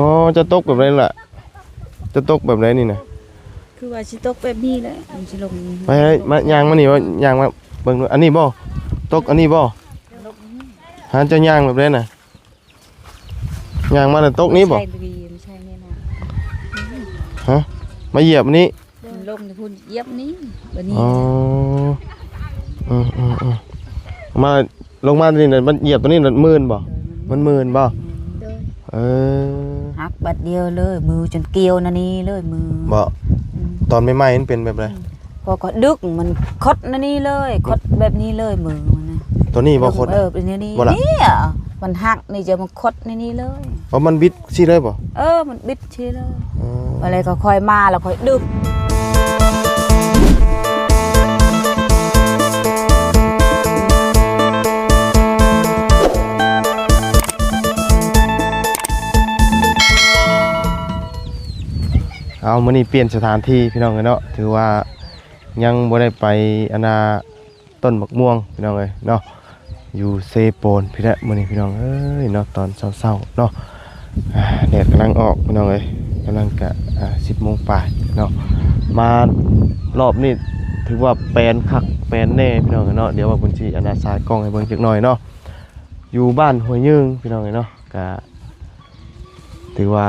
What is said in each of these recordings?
ອໍ ຈະຕົກແບບໃດລະ? ຈະຕົກແບບໃດນີ້ນະ? ຄືວ່າຊິຕົກແບບນີ້ແຫຼະ ມັນຊິລົງ. ໄປ ມາ ຍ່າງມານີ້ ຍ່າງມາເບິ່ງດູ. ອັນນີ້ບໍ່? ຕົກອັນນີ້ບໍ່? ຫາ ເຈົ້າຍ່າງແບບໃດນະ? ຍ່າງມາແລ້ວຕົກນີ້ບໍ່? ໃຊ່ ບໍ່ດີ ບໍ່ໃຊ່ແນ່ນອນ. ຮະ? ມາຢຽບອັນນີ້? ມັນລົງພຸ້ນ ຢຽບນີ້ ບາດນີ້. ອໍ ເອີໆໆ ມາ ລົງມານີ້ນະ ມັນຢຽບຕົວນີ້ນະ ມື່ນບໍ່? ໂດຍ ມັນມື່ນບໍ່? ໂດຍ ເອີ ຫັກບາດດຽວເລີຍ ມືຈົນກ່ຽວນະນີ້ເລີຍ ມື. ບໍ່? ອືມ ຕອນໃໝ່ໆມັນເປັນແບບໃດ? ອືມ ພໍກໍດຶກ ມັນຄົດນະນີ້ເລີຍ ຄົດແບບນີ້ເລີຍ ມືມັນນະ. ຕົວນີ້ບໍ່ຄົດ? ເອີ ເປັນແນວນີ້ ບໍ່ລະ? ນີ້ ມັນຫັກນີ້ ຈະມາຄົດໃນນີ້ເລີຍ. ອໍ ມັນບິດຊີ້ເລີຍບໍ່? ເອີ ມັນບິດຊີ້ເລີຍ. ອໍ ບາດແລ້ວກໍຄ່ອຍມາ ແລ້ວຄ່ອຍດຶກ. ເອົາ ມື້ນີ້ປ່ຽນສະຖານທີ່ ພີ່ນ້ອງເອີຍເນາະ ຖືວ່າຍັງບໍ່ໄດ້ໄປ ອັນນ່າ ຕົ້ນໝາກມ່ວງ ພີ່ນ້ອງເອີຍເນາະ ຢູ່ເຊໂປນພີ້ແຫຼະ ມື້ນີ້ພີ່ນ້ອງເອີຍເນາະ ຕອນເຊົ້າໆເນາະ ອາ ແດດກຳລັງອອກ ພີ່ນ້ອງເອີຍ ກຳລັງກະ ອາ ສິບໂມງປາຍເນາະ. ມາຮອບນີ້ຖືວ່າແປນຄັກແປນແນ່ ພີ່ນ້ອງເອີຍເນາະ. ດຽວວ່າບຸນຊິ ອັນນ່າ ສາຍກ້ອງໃຫ້ເບິ່ງຈັກໜ້ອຍເນາະ ຢູ່ບ້ານຫ້ວຍຍືງ ພີ່ນ້ອງເອີຍເນາະ. ກະຖືວ່າ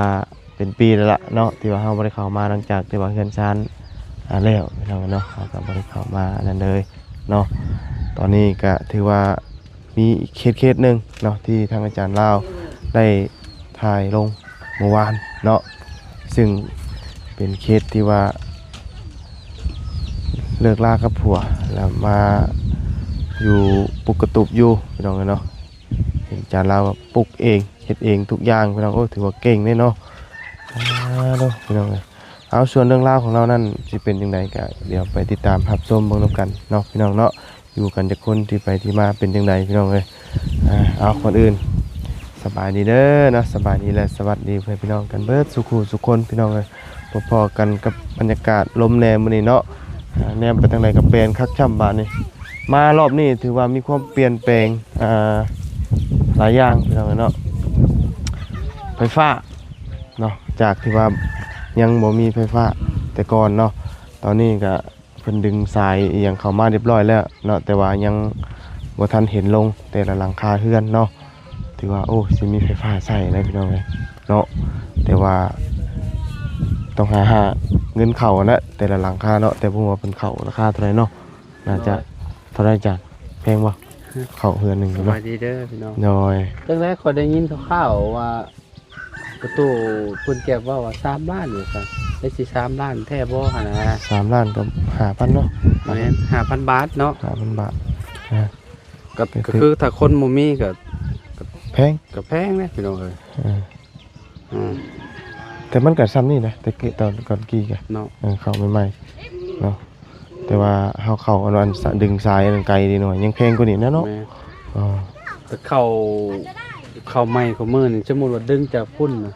ເປັນປີແລ້ວລະເນາະ ທີ່ວ່າເຮົາບໍ່ໄດ້ເຂົ້າມາ ຫຼັງຈາກທີ່ວ່າເຮືອນຊານ ອາ ແລ້ວ ພີ່ນ້ອງເນາະ ເຮົາກໍບໍ່ໄດ້ເຂົ້າມາອັນນັ້ນເລີຍເນາະ. ຕອນນີ້ກະຖືວ່າມີອີກເຄສ ເຄສໜຶ່ງເນາະ ທີ່ທາງອາຈານລາວໄດ້ຖ່າຍລົງເມື່ອວານເນາະ ຊຶ່ງເປັນເຄສທີ່ວ່າເລີກລາກັບຜົວ ແລ້ວມາຢູ່ປຸກກະຕຸບຢູ່ ພີ່ນ້ອງເນາະ. ເຫັນຈານລາວວ່າປຸກເອງ ເຮັດເອງທຸກຢ່າງ ພີ່ນ້ອງ. ໂອ້ ຖືວ່າເກັ່ງເດ້ເນາະ ອາ ເນາະ ພີ່ນ້ອງເອີຍ. ເອົາ ສ່ວນເລື່ອງລາວຂອງລາວນັ້ນຊິເປັນຈັ່ງໃດ ກະດຽວໄປຕິດຕາມຮັບຊົມເບິ່ງນຳກັນເນາະ ພີ່ນ້ອງເນາະ. ຢູ່ກັນຈັກຄົນ ທີ່ໄປທີ່ມາເປັນຈັ່ງໃດ ພີ່ນ້ອງເອີຍ. ອາ ເອົາ ກ່ອນອື່ນ ສະບາຍດີເດີເນາະ ສະບາຍດີ ແລະ ສະຫວັດດີເພື່ອນພີ່ນ້ອງກັນເບິດສູ່ຄູ່ສູ່ຄົນ ພີ່ນ້ອງເອີຍ. ພໍ້ກັນກັບບັນຍາກາດລົມແດ່ມື້ນີ້ເນາະ ອາ ແນມໄປທາງໃດກໍແປນຄັກຊ່ຳບາດນີ້. ມາຮອບນີ້ຖືວ່າມີຄວາມປ່ຽນແປງ ອາ ຫຼາຍຢ່າງ ພີ່ນ້ອງເນາະ. ໄຟຟ້າເນາະ ຈາກທີ່ວ່າຍັງບໍ່ມີໄຟຟ້າແຕ່ກ່ອນເນາະ ຕອນນີ້ກະເພິ່ນດຶງສາຍອີ່ຫຍັງເຂົ້າມາຮຽບຮ້ອຍແລ້ວເນາະ ແຕ່ວ່າຍັງບໍ່ທັນເຫັນລົງແຕ່ລະຫຼັງຄາເຮືອນເນາະ. ຖືວ່າ ໂອ້ ຊິມີໄຟຟ້າໃຊ້ແລ້ວ ພີ່ນ້ອງເອີຍເນາະ ແຕ່ວ່າຕ້ອງຫາ ຫາເງິນເຂົ້າຫັ້ນແຫຼະ ແຕ່ລະຫຼັງຄາເນາະ ແຕ່ບໍ່ຮູ້ວ່າເພິ່ນເຂົ້າລາຄາເທົ່າໃດເນາະ. ໜ້າຈະ ໂດຍ ເທົ່າໃດຈານ ແພງບໍ່? ເຂົ້າເຮືອນໜຶ່ງ ສະບາຍດີເດີພີ່ນ້ອງ. ໂດຍ ຈັ່ງໃດ ຂ້ອຍໄດ້ຍິນຂ່າວໆວ່າ ປະຕູປືນແກັບເວົ້າວ່າສາມລ້ານວ່າຊັ້ນ ໄດ້ຊິສາມລ້ານແທ້ບໍ່ຫັ້ນນະ? ສາມລ້ານກັບຫ້າພັນເນາະ. ແມ່ນ ຫ້າພັນບາດເນາະ ຫ້າພັນບາດ. ອາ ກໍ ກໍຄືຖ້າຄົນບໍ່ມີກໍ ກໍແພງ ກໍແພງເດ້ພີ່ນ້ອງເອີຍ. ອາ ອືມ ແຕ່ມັນກໍຊ່ຳນີ້ນະ ແຕ່ກີ້ ຕອນກ່ອນກີ້ກະເນາະ ເອີ ເຂົ້າໃໝ່ໆເນາະ ແຕ່ວ່າເຮົາເຂົ້າອັນ ອັນ ດຶງສາຍອັນນັ້ນໄກເດເນາະ ຍັງແພງກວ່ານີ້ນະເນາະ. ແມ່ນ ເອີ ແຕ່ເຂົ້າ ເຂົ້າໃໝ່ຂອງມື້ນີ້ ສົມມຸດວ່າດຶງຈາກພຸ້ນນະ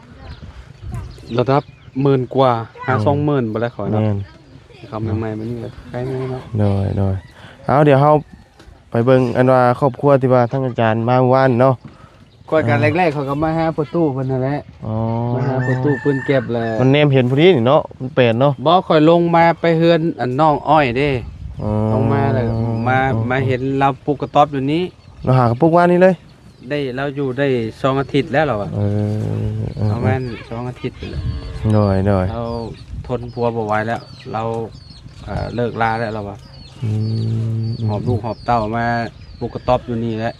ລະດັບໝື່ນກວ່າ ຫາ ອືມ ສອງໝື່ນພຸ້ນແຫຼະຂ້ອຍເນາະ. ແມ່ນ ເຂົ້າໃໝ່ໆ ມັນກໍໄກແນ່ເນາະ. ໂດຍໆ ເອົາ ດຽວເຮົາ ໄປເບິ່ງອັນວ່າຄອບຄົວທີ່ວ່າທາງອາຈານມາວານເນາະ. ຂ້ອຍກໍ ອ່າ ແລກໆ ຂ້ອຍກໍມາຫາພໍ່ຕູ້ເພິ່ນຫັ້ນແຫຼະ. ອໍ ມາຫາພໍ່ຕູ້ປືນແກັບແຫຼະ ມັນແນມເຫັນພໍດີນີ້ເນາະ ມັນແປນເນາະ. ບໍ່ ຂ້ອຍລົງມາໄປເຮືອນອັນນ້ອງອ້ອຍເດ້. ອໍ ລົງມາແລ້ວ ອໍ ມາ ອໍ ມາເຫັນລາວປູກກະຕ໊ອບຢູ່ນີ້. ລາວຫາກະປຸກວານນີ້ເລີຍ? ໄດ້ ລາວຢູ່ໄດ້ສອງອາທິດແລ້ວລາວວ່າ. ເອີ ເອີ ປະມານ ເອີ ສອງອາທິດແລ້ວ. ໂດຍໆ ລາວທົນຜົວບໍ່ໄຫວແລ້ວ ລາວ ເອີ ເລີກລາແລ້ວລາວວ່າ. ອືມ ຫອບລູກຫອບເຕົ້າມາປຸກກະຕ໊ອບຢູ່ນີ້ແຫຼະ.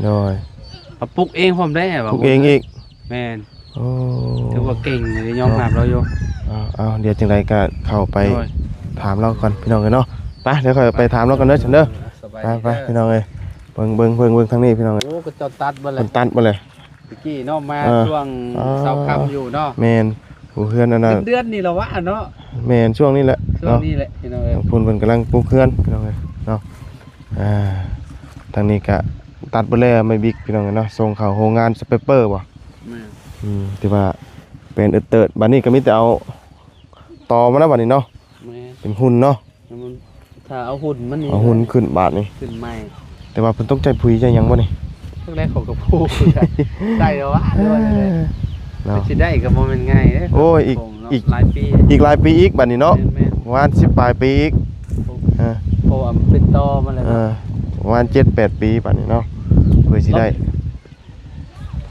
ໂດຍ ມາປຸກເອງພ້ອມໄດ໋ ວ່າປຸກເອງອີກ. ແມ່ນ. ໂອ້ ຖືວ່າເກັ່ງເລີຍ ຍອມຮັບລາວຢູ່. ເອົາໆ ດຽວຈັ່ງໃດກໍເຂົ້າໄປ ໂດຍ ຖາມລາວກ່ອນພີ່ນ້ອງເອີຍເນາະ. ໄປ ດຽວຂ້ອຍໄປຖາມລາວກ່ອນເດີ ເຊີນເດີ. ໄປ ໄປ ພີ່ນ້ອງເອີຍ ເບິ່ງ ເບິ່ງ ເບິ່ງ ເບິ່ງທາງນີ້ພີ່ນ້ອງເອີຍ. ໂອ້ ເຂົາເຈົ້າຕັດເບິດແລ້ວ ເພິ່ນຕັດເບິດແລ້ວ. ຕະກີ້ເນາະ ມາ ເອີ ຊ່ວງ ອໍ ເຊົ້າຄ່ຳຢູ່ເນາະ. ແມ່ນ ໂອ້ ເຮືອນອັນນັ້ນ ເດືອນນີ້ລະວະເນາະ. ແມ່ນ ຊ່ວງນີ້ແຫຼະ ຊ່ວງນີ້ແຫຼະ ເນາະ ພີ່ນ້ອງເອີຍ. ທາງພຸ້ນເພິ່ນກຳລັງປຸກເຮືອນພີ່ນ້ອງເອີຍເນາະ. ອ່າ ທາງນີ້ກະຕັດເບິດແລ້ວ ໄມ້ບິກພີ່ນ້ອງເອີຍເນາະ ສົ່ງເຂົ້າໂຮງງານສະເປເປີບໍ່? ແມ່ນ. ອືມ ຖືວ່າເປັນເອີດເຕີດ ບາດນີ້ກໍມີແຕ່ເອົາຕໍ່ມາແລ້ວບາດນີ້ເນາະ. ແມ່ນ ເປັນຫຸ່ນເນາະ. ແລ້ວມັນ ຖ້າເອົາຫຸ່ນມັນນີ້ ເອົາຫຸ່ນຂຶ້ນບາດນີ້ ຂຶ້ນໃໝ່. ແຕ່ວ່າເພິ່ນຕ້ອງໃຊ້ປຸ໋ຍໃຊ້ຫຍັງບໍ່ນີ້? ເພິ່ນແລກເຂົາກໍປູກ ໃຊ້ແລ້ວວະ ຫຼືວ່າແນວໃດ? ເນາະ ຊິໄດ້ກໍບໍ່ແມ່ນງ່າຍເດ້ ໂອ້ຍ ອີກ ໂກງເນາະ ອີກຫຼາຍປີ ອີກຫຼາຍປີອີກບັດນີ້ເນາະ ແມ່ນໆ ປະມານສິບປາຍປີອີກ ໂອ້ ເອີ ເພາະວ່າມັນເປັນຕໍ່ມາແລ້ວ ເອີ ເນາະ ປະມານເຈັດແປດປີບັດນີ້ເນາະ ເພື່ອຊິໄດ້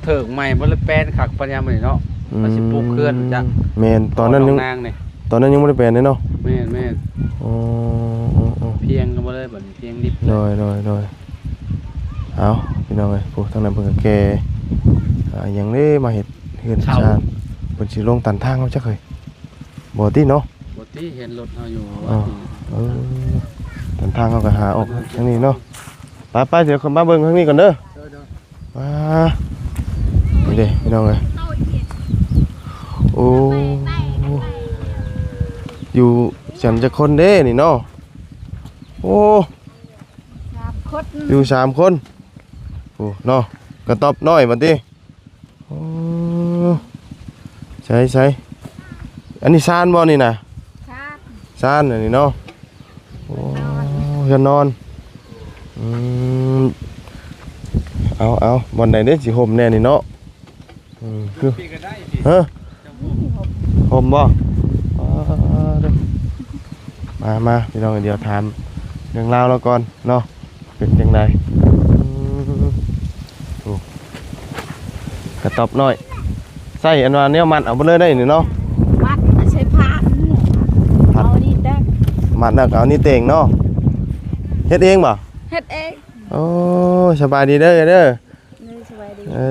ເທີກໃໝ່ບໍ່ໄດ້ແປນຄັກປານຍາມນີ້ເນາະ ອືມ ວ່າຊິປູກເຮືອນຈັກ ແມ່ນ ຕອນນັ້ນຍັງ ຕອນນັ້ນຍັງບໍ່ໄດ້ແປນເດ້ເນາະ ແມ່ນໆ ອໍ ອໍ ອໍ ພຽງກໍບໍ່ໄດ້ບັດນີ້ ພຽງດິບ ໂດຍ ໂດຍ ໂດຍ ເອົາ ພີ່ນ້ອງເອີຍ ໂອ້ ທາງນັ້ນເພິ່ນກໍແກ່ ອ່າ ຫຍັງເດ້ ມາເຮັດເຮືອນ ເຊົາ ຊານ ເພິ່ນຊິລົງຕັນທາງເຮົາຈັກເຮີ້ຍ ບໍ່ຕິເນາະ ບໍ່ຕິ ເຫັນລົດເຮົາຢູ່ ອໍ ເອີ ຕັນທາງເຮົາກໍຫາອອກທາງນີ້ເນາະ ໄປໆ ດຽວຂ້ອຍມາເບິ່ງທາງນີ້ກ່ອນເດີ ໂດຍໆ ອ່າ ນີ້ເດ້ພີ່ນ້ອງເອີຍ ໂອ້ ຢູ່ກັນຈັກຄົນເດ້ນີ້ເນາະ ໂອ້ ສາມຄົນ ຢູ່ສາມຄົນ ໂອ້ ເນາະ ກະຕ໊ອບນ້ອຍບັດນີ້ ໂອ້ ໃສໆ ອັນນີ້ຊານບໍ່ນີ້ນະ ຊານ ຊານອັນນີ້ເນາະ ໂອ້ ເຮືອນນອນ ເຮືອນນອນ ອືມ ເອົາໆ ບ່ອນໃດເດ້ຊິຮົ່ມແດ່ນີ້ເນາະ ອືມ ຄື ຮະ ຮົ່ມບໍ່ ອ່າ ມາ ມາ ພີ່ນ້ອງ ດຽວຖາມເລື່ອງລາວລາວກ່ອນເນາະ ເປັນຈັ່ງໃດ ອືມ ໂອ້ ກະຕ໊ອບນ້ອຍ ໃຊ້ອັນວ່າແນວມັດເອົາໄປເລີຍໄດ້ນີ້ເນາະ ມັດໃສ່ຜ້າ ມັດ ເອົານີ້ແຕກ ມັດແລ້ວກໍເອົານີ້ແຕງເນາະ ເຮັດເອງບໍ່ ເຮັດເອງ ໂອ້ ສະບາຍດີເດີ ເດີ ໂດຍ ສະບາຍດີ ເອີ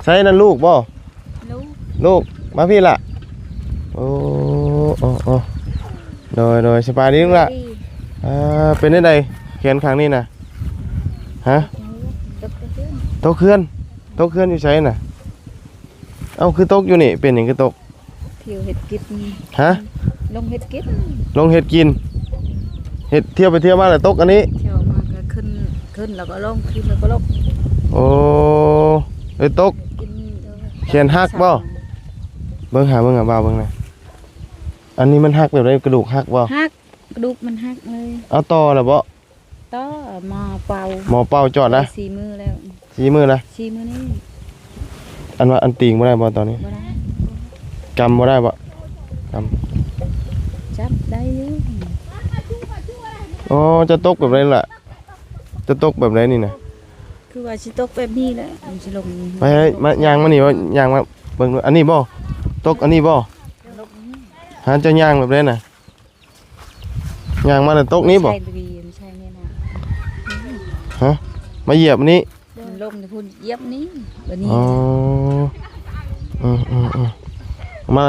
ໃສນັ້ນລູກບໍ່ ລູກ ລູກ ມາພີ້ລະ ໂອ້ ໂອ້ ໂອ້ ໂດຍ ໂດຍ ສະບາຍດີລູກລະ ສະບາຍດີ ອ່າ ເປັນຈັ່ງໃດແຂນຂ້າງນີ້ນະ ຮະ ຕົກເຮືອນ ຕົກເຮືອນ ຕົກເຮືອນຢູ່ໃສນະ ເອົ້າ ຄືຕົກຢູ່ນີ້ ເປັນຫຍັງຄືຕົກ ທ່ຽວເຮັດກິນ ຮະ ລົງເຮັດກິນ ລົງເຮັດກິນ ເຮັດ ທ່ຽວໄປທ່ຽວມາແລ້ວຕົກອັນນີ້ ທ່ຽວມາກໍຂຶ້ນ ຂຶ້ນແລ້ວກໍລົງ ຂຶ້ນແລ້ວກໍລົງ ໂອ້ ເອີ ຕົກ ກິນ ເອີ ແຂນຫັກບໍ່ ເບິ່ງຫາ ເບິ່ງຫາ ບ່າວເບິ່ງນະ ອັນນີ້ມັນຫັກແບບໃດ ກະດູກຫັກບໍ່ ຫັກ ກະດູກມັນຫັກເລີຍ ເອົາຕໍ່ແລ້ວບໍ່ ຕໍ່ໝໍເປົ່າ ໝໍເປົ່າຈອດນະ ສີ່ມື້ແລ້ວ ສີ່ມື້ນະ ສີ່ມື້ນີ້ ອັນວ່າອັນຕີງບໍ່ໄດ້ບໍ່ຕອນນີ້ ບໍ່ໄດ້ ກຳບໍ່ໄດ້ບໍ່ ກຳ ຈັບໄດ້ຢູ່ ອໍ ຈະຕົກແບບໃດລະ ຈະຕົກແບບໃດນີ້ນະ ຄືວ່າຊິຕົກແບບນີ້ແຫຼະ ມັນຊິລົງ ໄປ ມາ ຍ່າງມານີ້ ຍ່າງມາເບິ່ງ ອັນນີ້ບໍ່ ຕົກອັນນີ້ບໍ່ ຫາ ເຈົ້າຍ່າງແບບໃດນະ ຍ່າງມາແລ້ວຕົກນີ້ບໍ່ ໃຊ່ບໍ່ດີ ມັນໃຊ່ແນ່ນອນ ຮະ ມາຢຽບອັນນີ້ ມັນລົງນີ້ພຸ້ນ ຢຽບນີ້ ບາດນີ້ ອໍ ເອີ ເອີ ເອີ ມາ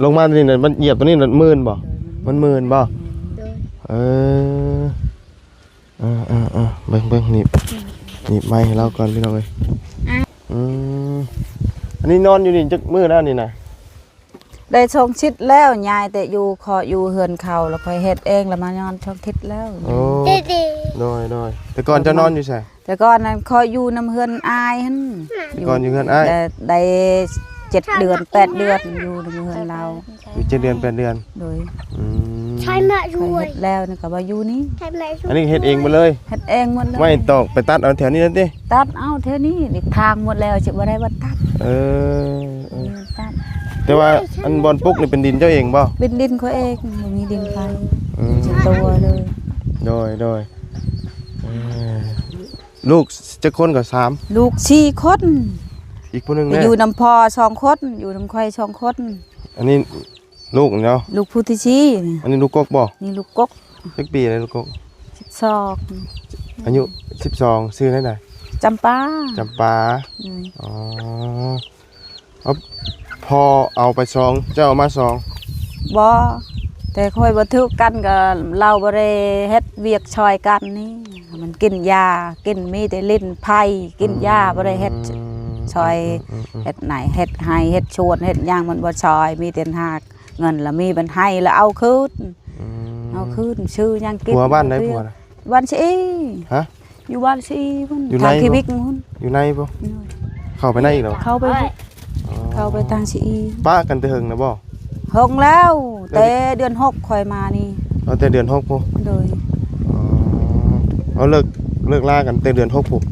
ລົງມານີ້ນະ ມັນຢຽບຕົວນີ້ນະ ມື່ນບໍ່ ໂດຍ ມັນມື່ນບໍ່ ໂດຍ ເອີ ເອີ ເອີ ເອີ ເບິ່ງ ເບິ່ງ ໜີບ ໜີບໄມ້ໃຫ້ລາວກ່ອນ ພີ່ນ້ອງເອີຍ ອືມ ອັນນີ້ນອນຢູ່ນີ້ຈັກມື້ແລ້ວນີ້ນະ ໄດ້ສອງທິດແລ້ວ ຍ້າຍແຕ່ຢູ່ ເຄາະຢູ່ເຮືອນເຂົາ ແລ້ວຂ້ອຍເຮັດເອງ ແລ້ວມານອນສອງທິດແລ້ວ ໂອ້ ໂດຍ ໂດຍ ແຕ່ກ່ອນເຈົ້ານອນຢູ່ໃສ ແຕ່ກ່ອນນັ້ນຂ້ອຍຢູ່ນຳເຮືອນອ້າຍຫັ້ນ ແຕ່ກ່ອນຢູ່ເຮືອນອ້າຍ ແຕ່ໄດ້ເຈັດເດືອນແປດເດືອນ ຢູ່ນຳເຮືອນລາວ ຢູ່ເຈັດເດືອນແປດເດືອນ ໂດຍ ອືມ ຂ້ອຍເຮັດແລ້ວນີ້ກໍມາຢູ່ນີ້ ອັນນີ້ເຮັດເອງໝົດເລີຍ ເຮັດເອງໝົດເລີຍ ໄມ້ຕອກໄປຕັດເອົາແຖວນີ້ແຫຼະຕິ ຕັດເອົາແຖວນີ້ ນີ້ທາງໝົດແລ້ວ ຊິບໍ່ໄດ້ວ່າຕັດ ເອີ ເອີ ຕັດ ແຕ່ວ່າອັນບ່ອນປຸກນີ້ເປັນດິນເຈົ້າເອງບໍ່ ເປັນດິນຂ້ອຍເອງ ບໍ່ມີດິນໃຜ ອືມ ສ່ວນຕົວເລີຍ ໂດຍ ໂດຍ ເອີ ລູກຈັກຄົນກໍ ສາມ ລູກສີ່ຄົນ ອີກຜູ້ໜຶ່ງເດ້ ຢູ່ນຳພໍ່ສອງຄົນ ຢູ່ນຳຂ້ອຍສອງຄົນ ອັນນີ້ລູກເນາະ ລູກຜູ້ທີສີ່ ອັນນີ້ລູກກົກບໍ່ ນີ້ລູກກົກ ຈັກປີແລ້ວລູກກົກ ສິບສອງ ອາຍຸສິບສອງ ຊື່ແນວໃດ ຈຳປາ ຈຳປາ ອືມ ອໍ ເອົາ ພໍ່ເອົາໄປສອງ ເຈົ້າເອົາມາສອງ ບໍ່ ແຕ່ຂ້ອຍບໍ່ຖືກກັນ ກໍລາວບໍ່ໄດ້ເຮັດວຽກຊ່ອຍກັນນີ້ ມັນກິນຢາ ກິນມີແຕ່ຫຼິ້ນໄພ້ ກິນຢາ ອືມ ບໍ່ໄດ້ເຮັດ ອືມ ຊ່ອຍ ອືມ ເຮັດໄຮ່ ເຮັດໄຮ່ ເຮັດສວນ ເຮັດຫຍັງ ມັນບໍ່ຊ່ອຍ ມີແຕ່ຫາເງິນລະມີ ມັນໃຫ້ລະເອົາຄືນ ອືມ ເອົາຄືນ ຊື້ຫຍັງກິນ ຜົວບ້ານໃດຜົວນະ ບ້ານຊະອີ ຮະ ຢູ່ບ້ານຊະອີພຸ້ນ ຢູ່ໃນ ທາງທີ່ວິກພຸ້ນ ຢູ່ໃນບໍ່ ໂດຍ ເຂົ້າໄປໃນອີກແລ້ວ ເຂົ້າໄປ ອໍ ເຂົ້າໄປທາງຊະອີ ປະກັນແຕ່ເຫິງແລ້ວບໍ່ ເຫິງແລ້ວ ແຕ່ເດືອນຫົກຂ້ອຍມານີ້ ເອົາແຕ່ເດືອນຫົກພຸ້ນ ໂດຍ ອໍ ເອົາເລີກ ເລີກລາກັນແຕ່ເດືອນຫົກພຸ້ນ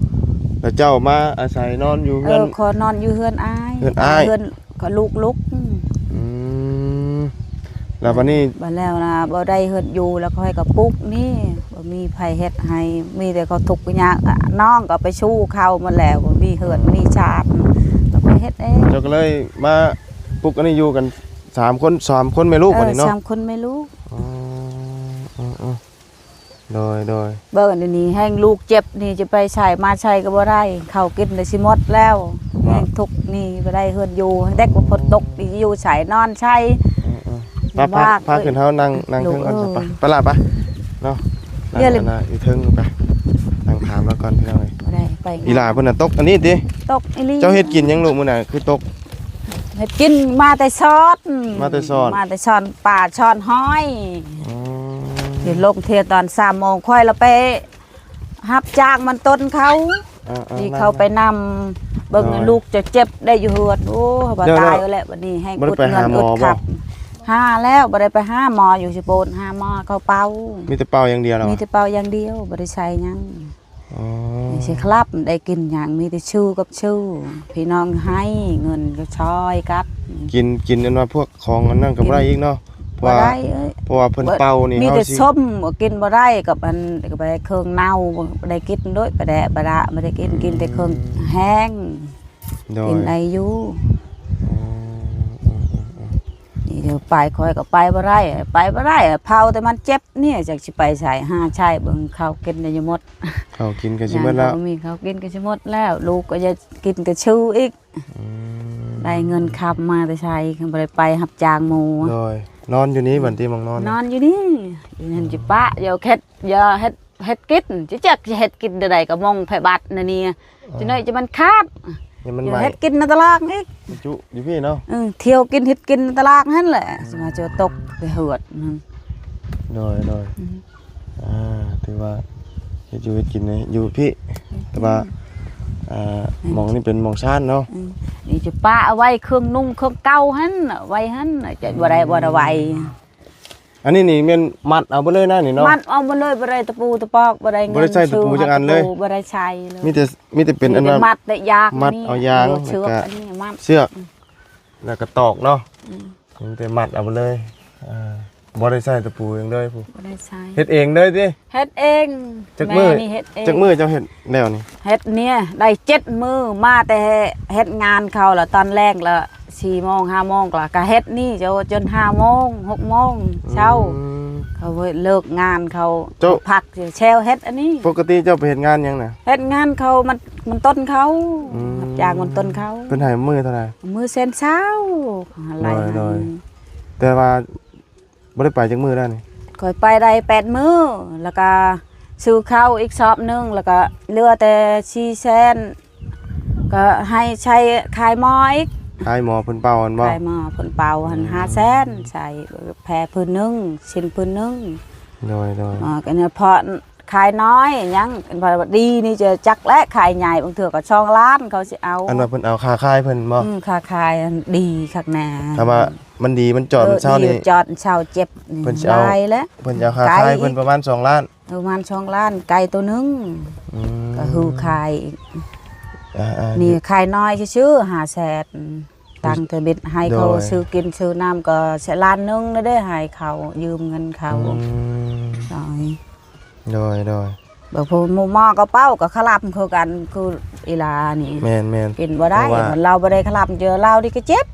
ແລ້ວເຈົ້າມາອາໄສນອນຢູ່ເຮືອນ ເອີ ຂໍນອນຢູ່ເຮືອນອ້າຍ ເຮືອນອ້າຍ ເຮືອນ ກໍລູກໆ ອືມ ແລ້ວບັດນີ້ ບັດແລ້ວນະ ບໍ່ໄດ້ເຮືອນຢູ່ ແລ້ວຂ້ອຍກໍປຸກນີ້ ບໍ່ມີໃຜເຮັດໃຫ້ ມີແຕ່ເຂົາທຸກຍາກ ນ້ອງກໍໄປຊູເຂົາໝົດແລ້ວ ບໍ່ມີເຮືອນ ອືມ ມີຊານ ກໍໄປເຮັດເອງ. ເຈົ້າກໍເລີຍມາປຸກອັນນີ້ຢູ່ກັນສາມຄົນ ສາມຄົນແມ່ລູກ ເອີ ບັດນີ້ເນາະ ສາມຄົນແມ່ລູກ. ອໍ ເອີໆ ໂດຍໆ ເບິ່ງອັນນີ້ແຮງລູກເຈັບນີ້ ຈະໄປໃສມາໃສກໍບໍ່ໄດ້ ເຂົ້າກິນໄດ້ຊິໝົດແລ້ວ ແຮງທຸກນີ້ ບໍ່ໄດ້ເຮືອນຢູ່ ແຮງເດັກວ່າຝົນຕົກນີ້ຢູ່ໃສນອນໃສ. ອືມໆ ໄປ ພາ ພາຂຶ້ນເຮົານັ່ງ ນັ່ງເທິງກ່ອນ ໄປ ໄປລະ ໄປເນາະ ນັ່ງຢູ່ເທິງໄປ ນັ່ງຖາມລາວກ່ອນ ພີ່ນ້ອງເອີຍ. ອີ່ຫຼ້າເພິ່ນນະຕົກອັນນີ້ຕິ? ຕົກອີ່ຫຼີ. ເຈົ້າເຮັດກິນຫຍັງລູກມື້ນັ້ນ ຄືຕົກ? ເຮັດກິນມາແຕ່ຊ້ອນ ມາແຕ່ຊ້ອນ ມາແຕ່ຊ້ອນ ປາຊ້ອນຫອຍ. ອືມ ຊິລົງເທື່ອຕອນສາມໂມງ ຂ້ອຍລະໄປຮັບຈ້າງມັນຕົ້ນເຂົາ ເອີໆ ທີ່ເຂົາໄປນຳເບິ່ງ ໂດຍ ລູກເຈັບໄດ້ຢູ່ເຮືອນ. ໂອ້ ວ່າຕາຍແລ້ວ ບັດນີ້ແຮງອຸດເງິນອຸດຄຳ. ຫາແລ້ວ ບໍ່ໄດ້ໄປຫາໝໍຢູ່ສະໂປນ ຫາໝໍເຂົາເປົ່າ ມີແຕ່ເປົ່າຢ່າງດຽວແລ້ວ ມີແຕ່ເປົ່າຢ່າງດຽວ ບໍ່ໄດ້ໃສ່ຫຍັງ. ອໍ ຊິຄລັບໄດ້ກິນຫຍັງ ມີແຕ່ຊື້ກັບຊື້ ພີ່ນ້ອງໃຫ້ເງິນກໍຊ່ອຍກັບ ກິນ ກິນອັນວ່າພວກຂອງອັນນັ້ນກໍບໍ່ໄດ້ອີກເນາະ ເພາະວ່າ ບໍ່ໄດ້ ເອີຍ ເພາະວ່າເພິ່ນເປົ່ານີ້ ມີແຕ່ ເຮົາຊິ ສົ້ມ ກິນບໍ່ໄດ້ ກັບອັນ ກັບໄປເຄື່ອງເນົ່າ ບໍ່ໄດ້ກິນໂດຍ ປາແດະປາດະ ບໍ່ໄດ້ກິນ ອືມ ກິນແຕ່ເຄື່ອງແຫ້ງ ໂດຍ ກິນໄດ້ຢູ່. ອືມ ນີ້ດຽວໄປ ຂ້ອຍກໍໄປບໍ່ໄດ້ ໄປບໍ່ໄດ້ ເຝົ້າແຕ່ມັນເຈັບນີ້ ຈັກຊິໄປໃສ ຫາໃຊ້ເບິ່ງ ເຂົ້າກິນໄດ້ຢູ່ໝົດ ເຂົ້າກິນກໍຊິໝົດແລ້ວ ບໍ່ມີເຂົ້າກິນກໍຊິໝົດແລ້ວ ລູກກໍຢາກກິນກໍຊື້ອີກ. ອືມ ໄດ້ເງິນຄຳມາແຕ່ໃສ ຄັນບໍ່ໄດ້ໄປຮັບຈ້າງໝູ່. ໂດຍ ນອນຢູ່ນີ້ບັດນີ້ ໝ່ອງນອນ ນອນຢູ່ນີ້ ຢູ່ນັ້ນ ອືມ ຊິປະ ຢ່າເຮັດ ຢ່າເຮັດ ເຮັດກິນ ຊິຈັກຊິເຮັດກິນແນວໃດ ກໍມອງໄຟບັດແນວນີ້ ອໍ ຈັກໜ້ອຍຈະມັນຂາດ ຍັງມັນ ຈະ ໄໝ້ ເຮັດກິນໃນຕະລາງອີກ ຈຸຢູ່ພີ້ເນາະ. ເອີ ທ່ຽວກິນເຮັດກິນໃນຕະລາງຫັ້ນແຫຼະ ອືມ ຊິມາເຈີຕົກແຕ່ເຫືອດນັ້ນ. ໂດຍໆ ອືມ ອ່າ ຖືວ່າເຮັດຢູ່ເຮັດກິນໃນຢູ່ພີ້ ອືມ ແຕ່ວ່າ ອ່າ ອືມ ໝ່ອງນີ້ເປັນໝ່ອງຊານເນາະ. ອືມ ນີ້ຈະປະເອົາໄວ້ເຄື່ອງນຸ່ງເຄື່ອງເກົ່າຫັ້ນ ໄວ້ຫັ້ນ ຈະບໍ່ໄດ້ ບໍ່ໄດ້ໄວ້. ອັນນີ້ນີ້ແມ່ນມັດເອົາເບິດເລີຍນະນີ້ເນາະ? ມັດເອົາເບິດເລີຍ ບໍ່ໄດ້ຕະປູຕະປອກ ບໍ່ໄດ້ ບໍ່ໄດ້ໃຊ້ຕະປູຈັກອັນເລີຍ ບໍ່ໄດ້ໃຊ້ເລີຍ ມີແຕ່ ມີແຕ່ເປັນອັນນັ້ນ ມັດແຕ່ຢາງ ມັດເອົາຢາງ ແລ້ວກໍເຊືອກ ອັນນີ້ມັດ ເຊືອກ ແລ້ວກໍຕອກເນາະ. ອືມ ມີແຕ່ມັດເອົາເບິດເລີຍ ເອີ ບໍ່ໄດ້ໃຊ້ຕະປູຫຍັງເລີຍພຸ້ນ ບໍ່ໄດ້ໃຊ້ ເຮັດເອງເລີຍຕິ? ເຮັດເອງ ຈັກມື້ ແມ່ນີ້ເຮັດເອງ ຈັກມື້ເຈົ້າເຮັດແລ້ວນີ້? ເຮັດນີ້ໄດ້ເຈັດມື້ ມາແຕ່ເຮັດງານເຂົາລະ ຕອນແລງລະ ສີ່ໂມງ ຫ້າໂມງ ລະກະເຮັດນີ້ ໂຈ ຈົນຫ້າໂມງ ຫົກໂມງເຊົ້າ ອືມ ເຂົາເລີກງານເຂົາ ເຈົ້າ ພັກແຊວເຮັດອັນນີ້. ປົກກະຕິເຈົ້າໄປເຮັດງານຫຍັງນະ? ເຮັດງານເຂົາ ມັນ ມັນຕົ້ນເຂົາ ອືມ ຮັບຈ້າງມັນຕົ້ນເຂົາ. ເພິ່ນໃຫ້ມື້ເທົ່າໃດ? ມື້ແສນຊາວ ໂດຍ ແຕ່ວ່າ ບໍ່ໄດ້ໄປຈັກມື້ແລ້ວນີ້? ຂ້ອຍໄປໄດ້ແປດມື້ ແລ້ວກະຊື້ເຂົ້າອີກຊອບໜຶ່ງ ແລ້ວກະເຫຼືອແຕ່ສີ່ແສນ ກໍໃຫ້ໃຊ້ຂາຍໝໍອີກ ຂາຍໝໍເພິ່ນເປົ່າຫັ້ນບໍ່? ຂາຍໝໍເພິ່ນເປົ່າຫັ້ນ ອືມ ຫ້າແສນ ໃຊ້ແພພື້ນໜຶ່ງ ຊິນພື້ນໜຶ່ງ. ໂດຍໆ ໝໍກໍເພາະ ຂາຍນ້ອຍຫຍັງ ອັນວ່າດີນີ້ຈະຈັກແຫຼະ ຂາຍໃຫຍ່ບາງເທື່ອກໍສອງລ້ານເຂົາຊິເອົາ. ອັນວ່າເພິ່ນເອົາຄ່າຂາຍເພິ່ນບໍ່? ອືມ ຄ່າຂາຍອັນດີຄັກແນ່ ຖ້າວ່າມັນດີມັນຈອດ ເອີ ມັນເຊົານີ້ ດີຈອດເຊົາເຈັບ ເພິ່ນຊິເອົາ ຫຼາຍແຫຼະ ເພິ່ນຊິເອົາຄ່າຂາຍເພິ່ນປະມານສອງລ້ານ ປະມານສອງລ້ານ ໄກ່ໂຕໜຶ່ງ ອືມ ກໍຄືຂາຍອີກ ອ່າໆ ນີ້ຂາຍນ້ອຍຊື່ໆ ຫ້າແສນ ຕັ້ງແຕ່ເບັດໃຫ້ເຂົາ ໂດຍ ຊື້ກິນຊື້ນ້ຳກໍແສນ ລ້ານໜຶ່ງແລ້ວເດ້ ໃຫ້ເຂົາ ຢືມເງິນເຂົາ ອືມ ໂດຍ ໂດຍ ໂດຍ ບໍ່ ຜູ້ໝໍກໍເປົ່າກໍຄະລຳຄືກັນ ຄືອີຫຼານີ້ ແມ່ນໆ ກິນບໍ່ໄດ້ ເພາະວ່າ ລາວບໍ່ໄດ້ຄະລຳເທື່ອ ລາວນີ້ກໍເຈັບ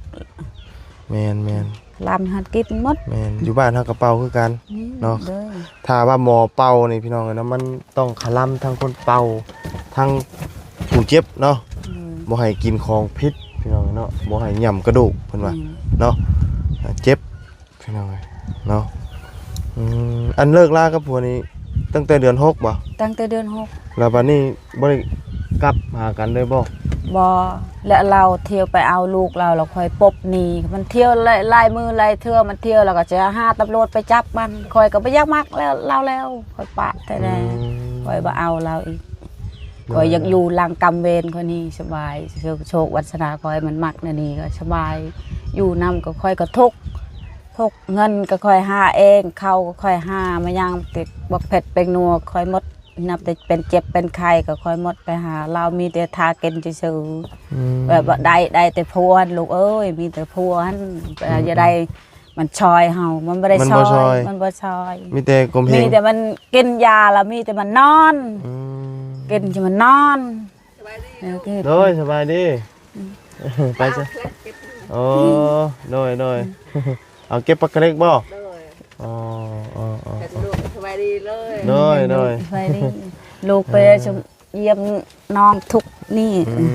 ແມ່ນໆ ຄະລຳຫັ້ນກິນໝົດ ແມ່ນ ຢູ່ບ້ານເຮົາກໍເປົ່າຄືກັນ ອືມ ເນາະ ໂດຍ ຖ້າວ່າໝໍເປົ່ານີ້ພີ່ນ້ອງເອີຍເນາະ ມັນຕ້ອງຄະລຳທັງຄົນເປົ່າ ທັງຜູ້ເຈັບເນາະ ອືມ ບໍ່ໃຫ້ກິນຂອງຜິດພີ່ນ້ອງເອີຍເນາະ ບໍ່ໃຫ້ຫຍ້ຳກະດູກເພິ່ນວ່າ ອືມ ເນາະ ເຈັບ ພີ່ນ້ອງເອີຍເນາະ ອືມ ອັນເລີກລາກັບຜົວນີ້ຕັ້ງແຕ່ເດືອນຫົກບໍ່? ຕັ້ງແຕ່ເດືອນຫົກ ແລ້ວບັດນີ້ບໍ່ໄດ້ກັບຫາກັນເລີຍບໍ່? ບໍ່ ແລະລາວທ່ຽວໄປເອົາລູກລາວ ແລ້ວຂ້ອຍປົບໜີ ມັນທ່ຽວຫຼາຍ ຫຼາຍມື້ຫຼາຍເທື່ອ ມັນທ່ຽວແລ້ວກໍຈະຫາຕຳຫຼວດໄປຈັບມັນ ຂ້ອຍກໍບໍ່ຢາກມັກແລ້ວ ລາວແລ້ວ ຂ້ອຍປະແທ້ແນ່ ອືມ ຂ້ອຍບໍ່ເອົາລາວອີກ ໂດຍ ຂ້ອຍຢາກຢູ່ຫຼັງກຳເວນຂ້ອຍນີ້ສະບາຍ ໂຊກ ໂຊກວາສະໜາຂ້ອຍມັນມັກແນວນີ້ກໍສະບາຍ ຢູ່ນຳກໍຂ້ອຍກໍທຸກ ທຸກ ເງິນກໍຂ້ອຍຫາເອງ ເຂົ້າກໍຂ້ອຍຫາ ມາຫຍັງຕິດ ບັກເຜັດແປ້ງນົວຂ້ອຍໝົດ ນັບແຕ່ເປັນເຈັບເປັນໄຂ້ກໍຄ່ອຍໝົດໄປຫາລາວ ມີແຕ່ຖ້າກິນຊື່ໆ ອືມ ແບບວ່າໄດ້ ໄດ້ແຕ່ຜົວຫັ້ນ ລູກເອີຍ ມີແຕ່ຜົວຫັ້ນ ອືມ ຢ່າໄດ້ ອືມ ມັນຊ່ອຍເຮົາ ມັນບໍ່ໄດ້ ມັນບໍ່ຊ່ອຍ ຊ່ອຍ ມັນບໍ່ຊ່ອຍ ມີແຕ່ຂົ່ມເຫງ ມີແຕ່ມັນກິນຢາລະ ມີແຕ່ມັນນອນ ອືມ ກິນຈະມັນນອນ. ສະບາຍດີ ເອີ ໂດຍ ສະບາຍດີ ອືມ ໄປຊະ ໂອ້ ໂດຍ ໂດຍ ອືມ ເອົາເກັບຜັກກະເລັກບໍ່? ໂດຍ ອໍ ອໍ ອໍ ສະບາຍດີເລີຍ ໂດຍ ໂດຍ ສະບາຍດີ ລູກໄປ ເອີ ຢ້ຽມນ້ອງທຸກນີ້ ອືມ ອື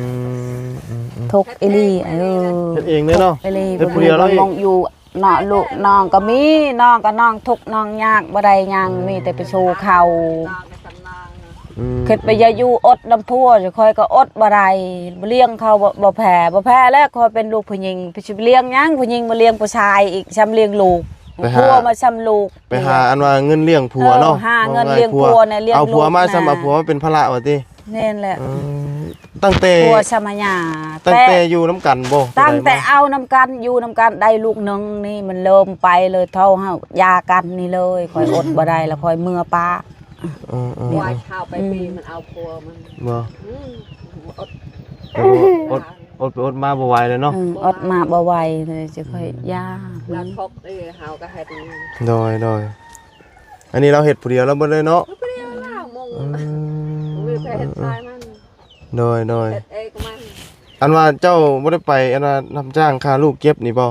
ມ ອືມ ທຸກອີ່ຫຼີ ເອີ ເຮັດເອງເລີຍເນາະ ທຸກອີ່ຫຼີ ເຮັດຜູ້ດຽວເລີຍ ບໍ່ມີບ່ອນຢູ່ເນາະ ລູກນ້ອງກໍມີ ນ້ອງກໍນ້ອງທຸກນ້ອງຍາກ ບໍ່ໄດ້ຫຍັງ ມີແຕ່ໄປສູ່ເຂົາ ອືມ ຄິດໄປຢ່າຢູ່ອົດນຳຜົວ ຂ້ອຍກໍອົດບໍ່ໄດ້ ບໍ່ລ້ຽງເຂົາ ບໍ່ ບໍ່ແຜ່ ບໍ່ແຜ່ແລ້ວ ຂ້ອຍເປັນລູກຜູ້ຍິງ ຊິໄປລ້ຽງຫຍັງ ຜູ້ຍິງມາລ້ຽງຜູ້ຊາຍອີກ ຊ່ຳລ້ຽງລູກ ໄປຫາ ຜົວມາຊ່ຳລູກ ໄປຫາອັນວ່າເງິນລ້ຽງຜົວເນາະ ເອີ ຫາເງິນລ້ຽງຜົວ ເອົາ ເອົາຜົວມາຊ່ຳ ເອົາຜົວມາເປັນພາລະວ່າຕິ ແມ່ນແຫຼະ ເອີ ຕັ້ງແຕ່ ຜົວສະມະຍາ ຕັ້ງແຕ່ ແຕ່ຢູ່ນຳກັນບໍ່? ຕັ້ງແຕ່ເອົານຳກັນ ຢູ່ນຳກັນໄດ້ລູກໜຶ່ງນີ້ ມັນເລີ່ມໄປເລີຍ ເທົ່າເຮົາຢ່າກັນນີ້ເລີຍ ຂ້ອຍອົດບໍ່ໄດ້ລະ ຂ້ອຍເມືອປະ ເອີ ເອີ ວ່າເຂົ້າໄປປີມັນເອົາຜົວມັນ ບໍ່ ອືມ ອົດ ອົດ ອົດໄປອົດມາບໍ່ໄຫວແລ້ວເນາະ ອືມ ອົດມາບໍ່ໄຫວເລີຍ ຈະຄ່ອຍ ອືມ ຢ່າ ລາວທົກເດ້ ເຮົາກໍເຮັດ ໂດຍ ໂດຍ ອັນນີ້ລາວເຮັດຜູ້ດຽວລາວເບິດເລີຍເນາະ ຜູ້ດຽວລາວມົງ ອືມ ບໍ່ມີໃຜເຮັດຊ່ອຍມັນ ໂດຍ ໂດຍ ເຮັດເອງມັນ ອັນວ່າເຈົ້າບໍ່ໄດ້ໄປ ອັນວ່າຮັບຈ້າງຄ່າລູກເຈັບນີ້ບໍ່?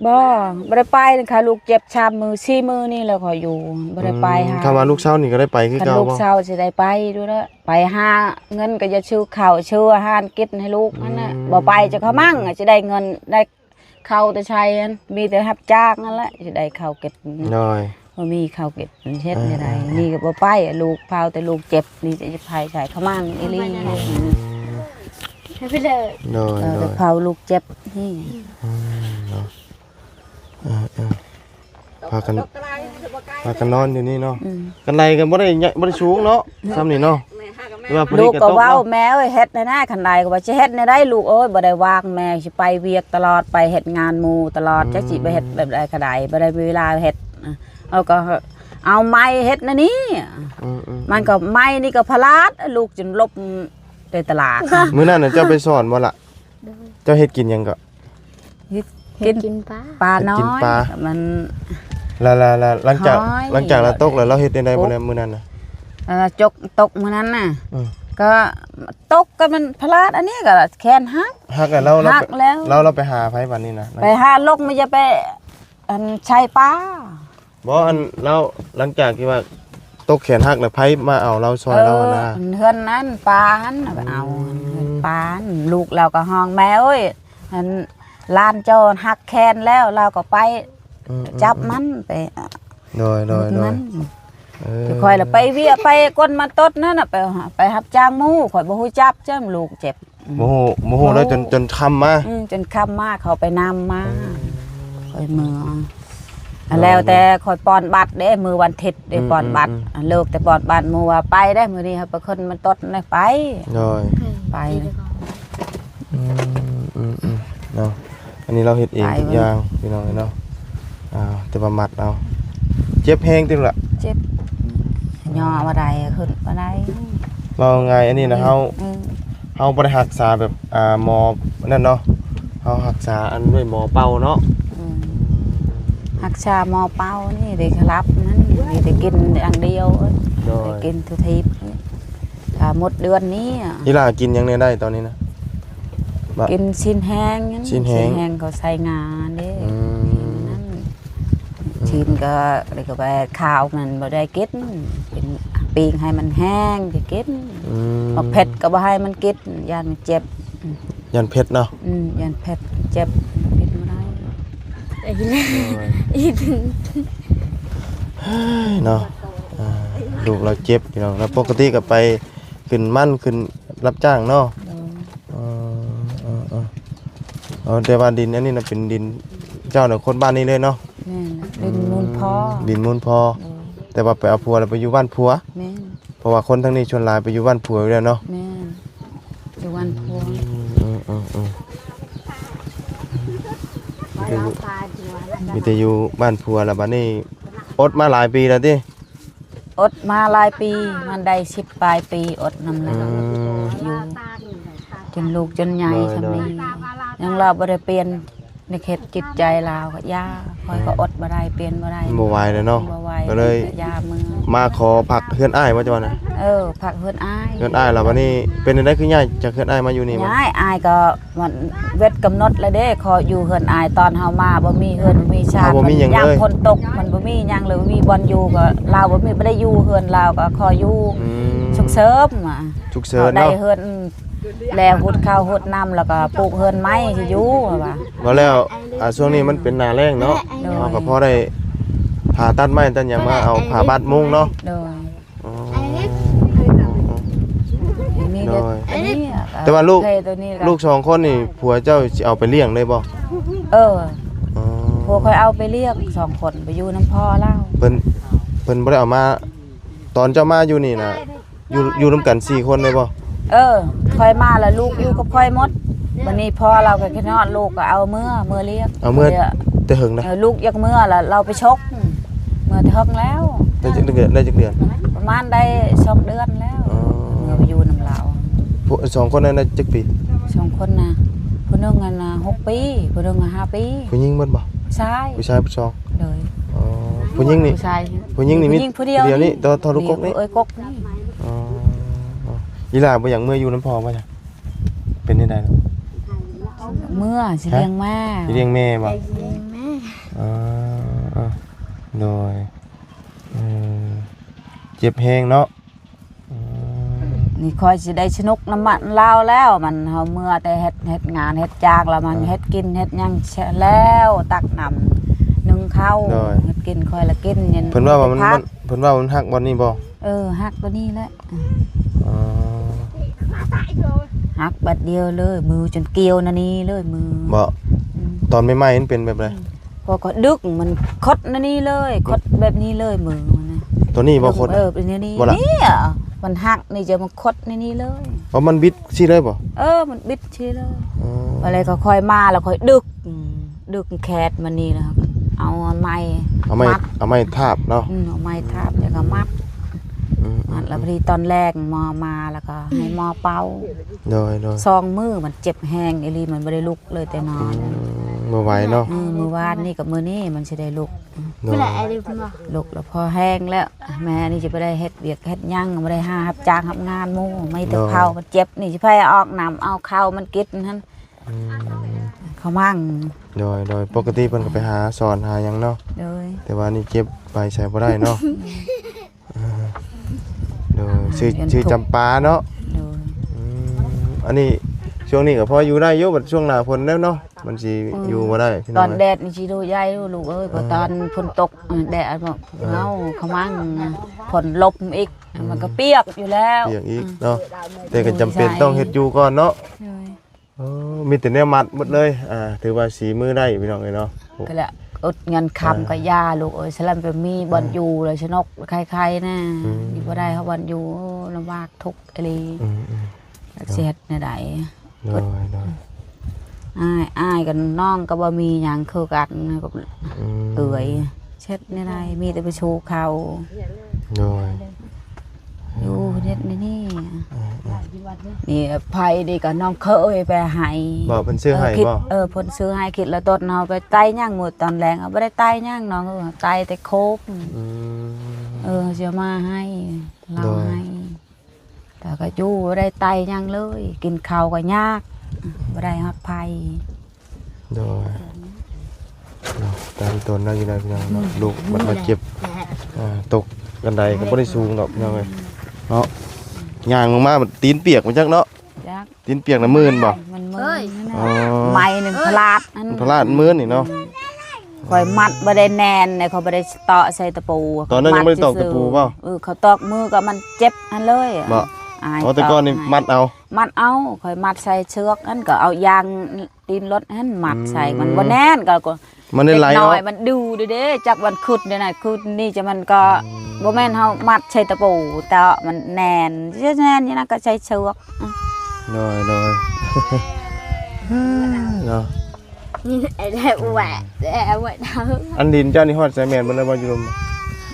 ບໍ່ ບໍ່ໄດ້ໄປ ຄ່າລູກເຈັບສາມມື້ສີ່ມື້ນີ້ແຫຼະ ຂ້ອຍຢູ່ ບໍ່ໄດ້ໄປ ອືມ ຫາ ຄັນວ່າລູກເຊົານີ້ກໍໄດ້ໄປຄືເກົ່າບໍ່? ຄັນລູກເຊົາຊິໄດ້ໄປຢູ່ແລ້ວ ໄປຫາເງິນກໍຈະຊື້ເຂົ້າຊື້ອາຫານກິນໃຫ້ລູກຫັ້ນນະ ອືມ ບໍ່ໄປຈະເຂົາມັງ ຊິໄດ້ເງິນໄດ້ ເຂົ້າແຕ່ໃສຫັ້ນ ມີແຕ່ຮັບຈ້າງຫັ້ນແຫຼະ ຊິໄດ້ເຂົ້າເກັບ ໂດຍ ບໍ່ມີເຂົ້າເກັບ ເຮັດແນວໃດ ເອີ ເອີ ນີ້ກໍບໍ່ໄປ ລູກ ພາວແຕ່ລູກເຈັບ ນີ້ຈະໄປໃສ ເຂົາມານີ້ອີ່ຫຼີ ອືມ ໃຫ້ໄປເລີຍ ໂດຍ ເອີ ໂດຍ ແຕ່ພາວລູກເຈັບນີ້ ອືມ ເນາະ ເອີ ເອີ ພາກັນ ພາກັນນອນຢູ່ນີ້ເນາະ ອືມ ກັນໄດກໍບໍ່ໄດ້ ບໍ່ໄດ້ສູງເນາະ ອືມ ຊ່ຳນີ້ເນາະ ແມ່ຫາກັບແມ່ ຫຼືວ່າພໍດີກະຕົກເນາະ ລູກກໍເວົ້າ ແມ່ເອີຍ ເຮັດແນວໃດ ຄັນໄດກໍວ່າ ຊິເຮັດແນວໃດລູກເອີຍ ບໍ່ໄດ້ວ່າງ ແມ່ຊິໄປວຽກຕະຫຼອດ ໄປເຮັດງານໝູ່ຕະຫຼອດ ອືມ ຈັກຊິໄປເຮັດແບບໃດກໍໄດ້ ບໍ່ໄດ້ມີເວລາເຮັດ ເຮົາກໍເອົາໄມ້ເຮັດແນວນີ້ ອືມໆໆ ມັນກໍໄມ້ນີ້ກໍພະລາດ ລູກຈົນຫຼົບແຕ່ຕະຫຼາດ ມື້ນັ້ນນະ ເຈົ້າໄປສອນບໍ່ລະ? ໂດຍ ເຈົ້າເຮັດກິນຫຍັງເກາະ? ເຮັດ ເຮັດກິນ ກິນປາ ປານ້ອຍ ເຮັດກິນປາ ມັນ ລະ ລະ ລະ ຫຼັງຈາກ ຫອຍ ຫຼັງຈາກລາວຕົກແລ້ວ ລາວເຮັດແນວໃດບໍ່ແລ້ວມື້ນັ້ນນະ? ເອີ ຕົກ ຕົກມື້ນັ້ນນະ ອືມ ກໍຕົກ ກໍມັນພະລາດ ອັນນີ້ກໍແຂນຫັກ ຫັກແລ້ວ ລາວ ລາວ ລາວໄປຫາໃຜບັດນີ້ນະ? ໄປຫາລົກ ມັນຈະໄປ ອັນ ໃສ່ປາ ບໍ່ ອັນລາວ ຫຼັງຈາກທີ່ວ່າຕົກແຂນຫັກແລ້ວ ໃຜມາເອົາລາວຊ່ອຍລາວຫັ້ນນະ? ເອີ ເຮືອນນັ້ນປາຫັ້ນ ອືມ ເອົາເຮືອນປາຫັ້ນ ລູກລາວກໍຮ້ອງ ແມ່ເອີຍ ອັນ ຫຼານເຈົ້າຫັກແຂນແລ້ວ ລາວກໍໄປ ອືມໆໆ ຈັບມັນໄປ ໂດຍໆໆ ມັນ ເອີ ຂ້ອຍລະໄປວຽກ ໄປກົນມາຕົດນັ້ນນະ ໄປ ໄປຮັບຈ້າງໝູ່ ຂ້ອຍບໍ່ຮູ້ຈັກຈ້ຳ ລູກເຈັບ ບໍ່ຮູ້ ບໍ່ຮູ້ເລີຍ ຈົນ ຈົນຄ່ຳມາ ອືມ ຈົນຄ່ຳມາ ເຂົາໄປນຳມາ ອືມ ຂ້ອຍເມືອ ໂດຍ ແລ້ວແຕ່ຂ້ອຍປ້ອນບັດເດ້ ມື້ວັນທິດເດ້ ອືມ ປ້ອນບັດ ອືມ ອາ ເລີກແຕ່ປ້ອນບັດ ໝູ່ວ່າໄປເດ້ ມື້ນີ້ເຮົາໄປຂຶ້ນມັນຕົດນະ ໄປ ໂດຍ ໄປ ອືມ ອືມ ອືມ ເນາະ ອັນນີ້ລາວເຮັດເອງທຸກຢ່າງ ໄປເບິ່ງ ພີ່ນ້ອງເອີຍເນາະ ອ່າ ແຕ່ວ່າມັດເອົາ ເຈັບແຮງຕິລະ? ເຈັບ ຍໍບໍ່ໄດ້ ຂຶ້ນບໍ່ໄດ້ ເວົ້າງ່າຍ ອັນນີ້ນະ ອືມ ເຮົາ ອືມ ເຮົາບໍ່ໄດ້ຮັກສາແບບ ອ່າ ໝໍນັ້ນເນາະ ເຮົາຮັກສາອັນດ້ວຍໝໍເປົ່າເນາະ ອືມ ຮັກສາໝໍເປົ່ານີ້ໄດ້ຂະລັບນັ້ນ ມີແຕ່ກິນຢ່າງດຽວ ໂດຍ ໄດ້ກິນທຸກທີບ ຖ້າໝົດເດືອນນີ້ ອີ່ຫຼ້າກິນຫຍັງແດ່ໄດ້ຕອນນີ້ນະ? ບໍ່ ກິນຊີ້ນແຫ້ງ ຊີ້ນແຫ້ງ ຊີ້ນແຫ້ງເຂົາໃສ່ງາເດ້ ອືມ ກິນນັ້ນ ອືມ ຊີ້ນກໍ ແລ້ວກໍໄປ ຂ້າວມັນບໍ່ໄດ້ກິນ ກິນປີ້ງໃຫ້ມັນແຫ້ງຊິກິນ ອືມ ໝາກເຜັດກໍບໍ່ໃຫ້ມັນກິນ ຢ້ານມັນເຈັບ ຢ້ານເຜັດເນາະ ອືມ ຢ້ານເຜັດ ເຈັບ ກິນບໍ່ໄດ້ ໂດຍ ເນາະ ອ່າ ລູກລາວເຈັບ ພີ່ນ້ອງ ແລ້ວປົກກະຕິກໍໄປຂຶ້ນມັນ ຂຶ້ນ ຮັບຈ້າງເນາະ ໂດຍ ເອີ ເອີ ເອີ ເອົາ ແຕ່ວ່າດິນອັນນີ້ນະເປັນດິນເຈົ້ານະ ຄົນບ້ານນີ້ເລີຍເນາະ ແມ່ນລະ ດິນມູນພໍ່ ດິນມູນພໍ່ ໂດຍ ແຕ່ວ່າໄປເອົາຜົວແລ້ວໄປຢູ່ບ້ານຜົວ ແມ່ນ ເພາະວ່າຄົນທາງນີ້ສ່ວນຫຼາຍໄປຢູ່ບ້ານຜົວຢູ່ແລ້ວເນາະ ແມ່ນ ຢູ່ບ້ານຜົວ ອືມ ອືມ ມີແຕ່ຢູ່ ມີແຕ່ຢູ່ບ້ານຜົວລະ ບາດນີ້ອົດມາຫຼາຍປີແລ້ວຕິ? ອົດມາຫຼາຍປີ ມັນໄດ້ສິບປາຍປີ ອົດນຳລາວ ອືມ ຢູ່ ຈົນລູກຈົນໃຫຍ່ ໂດຍ ສ່ຳນີ້ ໂດຍ ຍັງລາວບໍ່ໄດ້ປ່ຽນ ໃນເຂດຈິດໃຈລາວກໍຢ່າ ຂ້ອຍກໍ ອືມ ອົດບໍ່ໄດ້ ປ່ຽນບໍ່ໄດ້ ມັນບໍ່ໄຫວແລ້ວເນາະ ບໍ່ໄຫວ ກໍເລີຍ ກໍຢ່າເມືອ ມາຂໍພັກເຮືອນອ້າຍບໍ່ ເຈົ້າວ່ານະ? ເອີ ພັກເຮືອນອ້າຍ ເຮືອນອ້າຍລາວ ບັດນີ້ເປັນຈັ່ງໃດຄືຍ້າຍຈາກເຮືອນອ້າຍມາຢູ່ນີ້? ຍ້າຍ ອ້າຍກໍມັນເວດກຳນົດແລ້ວເດ້ ຂໍຢູ່ເຮືອນອ້າຍ ຕອນເຮົາມາບໍ່ມີເຮືອນ ບໍ່ມີຊານ ອ່າ ບໍ່ມີຫຍັງເລີຍ ຍາມຝົນຕົກ ມັນບໍ່ມີຫຍັງເລີຍ ບໍ່ມີບ່ອນຢູ່ ກໍລາວບໍ່ມີ ບໍ່ໄດ້ຢູ່ເຮືອນລາວ ກໍຂໍຢູ່ ອືມ ສຸກເສີນ ສຸກເສີນເນາະ ໄດ້ເຮືອນ ແລ້ວຮຸດເຂົ້າຮຸດນ້ຳ ແລ້ວກໍປູກເຮືອນໃໝ່ຊິຢູ່ວ່າ ວ່າແລ້ວ ອ່າ ຊ່ວງນີ້ມັນເປັນໜ້າແລ້ງເນາະ ໂດຍ ເຮົາກໍພໍໄດ້ຜ້າຕັດໄມ້ຕັດຫຍັງມາເອົາຜ້າບາດມຸງເນາະ ໂດຍ ອໍ ມີແຕ່ ໂດຍ ອັນນີ້ ແຕ່ວ່າລູກ ແຕ່ໂຕນີ້ ລູກສອງຄົນນີ້ ຜົວເຈົ້າຊິເອົາໄປລ້ຽງໄດ້ບໍ່? ເອີ ອໍ ຜົວຂ້ອຍເອົາໄປລ້ຽງສອງຄົນ ໄປຢູ່ນຳພໍ່ລາວ ເພິ່ນ ເພິ່ນບໍ່ໄດ້ເອົາມາ ຕອນເຈົ້າມາຢູ່ນີ້ນະ ຢູ່ ຢູ່ນຳກັນສີ່ຄົນເລີຍບໍ່? ເອີ ຂ້ອຍມາແລ້ວລູກຢູ່ກັບຂ້ອຍໝົດ ບັດນີ້ພໍ່ລາວກໍຄິດຮອດລູກ ກໍເອົາເມືອ ເມືອລ້ຽງ ເອົາເມືອແຕ່ເຫິງນະ ເອີ ລູກຢາກເມືອແລ້ວ ລາວໄປຊົກ ເມືອແຕ່ເຫິງແລ້ວ ໄດ້ຈັກເດືອນ ໄດ້ຈັກເດືອນ? ປະມານໄດ້ສອງເດືອນແລ້ວ ອໍ ເມືອໄປຢູ່ນຳລາວ ຜູ້ ສອງຄົນນັ້ນໄດ້ຈັກປີ? ສອງຄົນນະ ຜູ້ໜຶ່ງຫັ້ນນະຫົກປີ ຜູ້ໜຶ່ງຫ້າປີ ຜູ້ຍິງເບິດບໍ່? ຜູ້ຊາຍ ຜູ້ຊາຍເບິດສອງ ໂດຍ ອໍ ຜູ້ຍິງນີ້ ຜູ້ຊາຍ ຜູ້ຍິງນີ້ມີ ຜູ້ຍິງຜູ້ດຽວນີ້ ເທົ່າ ເທົ່າລູກກົກນີ້ ເອື້ອຍກົກນີ້ ອໍ ອີ່ຫຼ້າບໍ່ຢາກເມືອຢູ່ນຳພໍ່ບໍ່? ເປັນຈັ່ງໃດເນາະ? ເມືອຊິລ້ຽງແມ່ ຊິລ້ຽງແມ່ບໍ່? ລ້ຽງແມ່ ອໍ ໂດຍ ເອີ ເຈັບແຮງເນາະ ອືມ ນີ້ຂ້ອຍຊິໄດ້ສະໜຸກນຳມັນລາວແລ້ວ ມັນເຮົາເມືອແຕ່ເຮັດ ເຮັດງານເຮັດການແລ້ວ ມັນ ເອີ ເຮັດກິນເຮັດຫຍັງແລ້ວ ຕັກນ້ຳ ໜຶ້ງເຂົ້າ ໂດຍ ເຮັດກິນ ຂ້ອຍລະກິນ ເພິ່ນວ່າມັນ ມັນ ເພິ່ນວ່າມັນຮັກບ່ອນນີ້ບໍ່? ເອີ ຮັກບ່ອນນີ້ແຫຼະ ອໍ ຮັກບາດດຽວເລີຍ ມືຈົນກ່ຽວນະນີ້ເລີຍ ມື ບໍ່? ອືມ ຕອນໃໝ່ໆມັນເປັນແບບໃດ? ອືມ ພໍກໍດຶງ ມັນຄົດໃນນີ້ເລີຍ ຄົດແບບນີ້ເລີຍ ມືມັນນະ ໂຕນີ້ບໍ່ຄົດ? ເອີ ເປັນແນວນີ້ ບໍ່ລະ ນີ້ ມັນຫັກນີ້ຈະມາຄົດໃນນີ້ເລີຍ ເພາະມັນບິດຊີ້ເລີຍບໍ່? ເອີ ມັນບິດຊີ້ເລີຍ ອໍ ບາດແລ້ວກໍຄ່ອຍມາແລ້ວຄ່ອຍດຶງ ອືມ ດຶງແຂດມານີ້ແລ້ວ ເອົາໄມ້ ເອົາໄມ້ ມັດ ເອົາໄມ້ທາບເນາະ ອືມ ເອົາໄມ້ທາບ ອືມ ແລ້ວກໍມັດ ອືມ ມັດແລ້ວ ອືມ ພໍດີຕອນແລງໝໍມາແລ້ວກໍໃຫ້ໝໍເປົ່າ ໂດຍ ໂດຍ ສອງມື້ມັນເຈັບແຮງອີ່ຫຼີ ມັນບໍ່ໄດ້ລຸກ ເລີຍແຕ່ນອນ ອືມ ບໍ່ໄຫວເນາະ ອືມ ມື້ວານນີ້ກັບມື້ນີ້ມັນຊິໄດ້ລຸກ ໂດຍ ລຸກແລ້ວພໍແຮງແລ້ວ ແມ່ນີ້ຊິບໍ່ໄດ້ເຮັດວຽກເຮັດຫຍັງ ບໍ່ໄດ້ຫາຮັບຈ້າງຮັບງານໝູ່ ມີແຕ່ ໂດຍ ເຜົາ ມັນເຈັບນີ້ຊິໃຜອອກນ້ຳເອົາເຂົ້າມັນກິນຫັ້ນ ອືມ ເຂົ້າມັງ ໂດຍ ໂດຍ ປົກກະຕິເພິ່ນກໍໄປຫາສອນຫາຫຍັງເນາະ ໂດຍ ແຕ່ວ່ານີ້ເຈັບໄປໃສບໍ່ໄດ້ເນາະ ໂດຍ ຊື່ ຊື່ຈຳປາເນາະ ໂດຍ ອືມ ອັນນີ້ຊ່ວງນີ້ກໍພໍຢູ່ໄດ້ຢູ່ ບັດຊ່ວງໜ້າຝົນແລ້ວເນາະ ມັນຊິ ອືມ ຢູ່ບໍ່ໄດ້ ຕອນແດດດນີ້ຊິດູໃຫຍ່ລູກເອີຍ ເອີ ເພາະຕອນຝົນຕົກແດດ ເອີ ເອົາເຂົ້າມັງ ຝົນລົມອີກ ອືມ ມັນກໍປຽກຢູ່ແລ້ວ ປຽກອີກເນາະ ອືມ ແຕ່ກໍຈຳເປັນ ໂດຍ ຕ້ອງເຮັດຢູ່ກ່ອນເນາະ ໂດຍ ເອີ ມີແຕ່ແນວມັດໝົດເລີຍ ອ່າ ຖືວ່າສີມືໄດ້ພີ່ນ້ອງເອີຍເນາະ ກໍລະອົດເງິນຄຳ ອ່າ ກໍຢ່າລູກເອີຍ ສະລຳໄປມີບ່ອນ ອ່າ ຢູ່ແລ້ວສະໜົກໄຄໆນະ ອືມ ຢູ່ບໍ່ໄດ້ເຮົາບ່ອນຢູ່ ລຳບາກທຸກອີ່ຫຼີ ອືມໆ ຈັກຊິເຮັດແນວໃດ ໂດຍ ໂດຍ ອ້າຍ ອ້າຍກັບນ້ອງກໍບໍ່ມີຫຍັງຄືກັນກັບ ອືມ ເອື້ອຍ ເຮັດແນວໃດ ມີແຕ່ໄປສູ່ເຂົາ ໂດຍ ຢູ່ເຮັດແນວນີ້ ເອີໆ ນີ້ໄຜນີ້ກໍນ້ອງເຄີຍໄປໃຫ້ ບໍ່ ເພິ່ນຊື້ໃຫ້ ເອີ ຄິດ ບໍ່ ເອີ ເພິ່ນຊື້ໃຫ້ ຄິດລະຕົ້ນເຮົາໄປໄຕ່ຫຍັງມື້ຕອນແລງ ເຮົາບໍ່ໄດ້ໄຕ່ຫຍັງນ້ອງເອີຍ ໄຕ່ແຕ່ໂຄບ ອືມ ເອີ ເອົາມາໃຫ້ ລາວໃຫ້ ໂດຍ ແຕ່ກໍຢູ່ບໍ່ໄດ້ໄຕ່ຫຍັງເລີຍ ກິນເຂົ້າກໍຍາກ ບໍ່ໄດ້ຮອດໄຜ ໂດຍ ເນາະ ຕາມຕົນເນາະ ຢູ່ໃນພີ່ນ້ອງເນາະ ອືມ ລູກບັດມາເຈັບ ອ່າ ຕົກກັນໄດກໍບໍ່ໄດ້ສູງດອກ ພີ່ນ້ອງເອີຍ ເນາະ ຍ່າງລົງມາບັດຕີນປຽກມາຈັກເນາະ ຈັກ ຕີນປຽກນະມື່ນບໍ່? ມັນມື່ນ ອໍ ໄມ້ໜຶ່ງພະລາດ ມັນພະລາດມື່ນນີ້ເນາະ ຂ້ອຍມັດບໍ່ໄດ້ແໜ້ນເດ້ ຂ້ອຍບໍ່ໄດ້ເຕາະໃສ່ຕະປູ ຕອນນັ້ນຍັງບໍ່ໄດ້ຕອກຕະປູບໍ່? ເອີ ເຂົາຕອກມືກໍມັນເຈັບຫັ້ນເລີຍ ບໍ່? ອໍ ແຕ່ກ່ອນນີ້ມັດເອົາ ມັດເອົາ ຂ້ອຍມັດໃສ່ເຊືອກຫັ້ນ ກໍເອົາຢາງຕີນລົດຫັ້ນມັດໃສ່ ອືມ ມັນບໍ່ແໜ້ນ ກໍ ມັນໄດ້ໄຫຼອອກ ເດັກນ້ອຍມັນດື້ເດ້ ຈັກມັນຄຶດເດ້ນະ ຄຶດນີ້ຈະມັນກໍ ອືມ ບໍ່ແມ່ນເຮົາມັດໃສ່ຕະປູ ແຕ່ມັນແໜ້ນ ຊິແໜ້ນຢູ່ນະ ກໍໃສ່ເຊືອກ ໂດຍ ໂດຍ ເນາະ ນີ້ໄອ້ແລ້ວແຫວະ ແລ້ວແຫວະ ອັນດິນເຈົ້ານີ້ຮອດໃສແມ່ນເບິດແລ້ວບໍ່ ຢູ່ລຸ່ມ?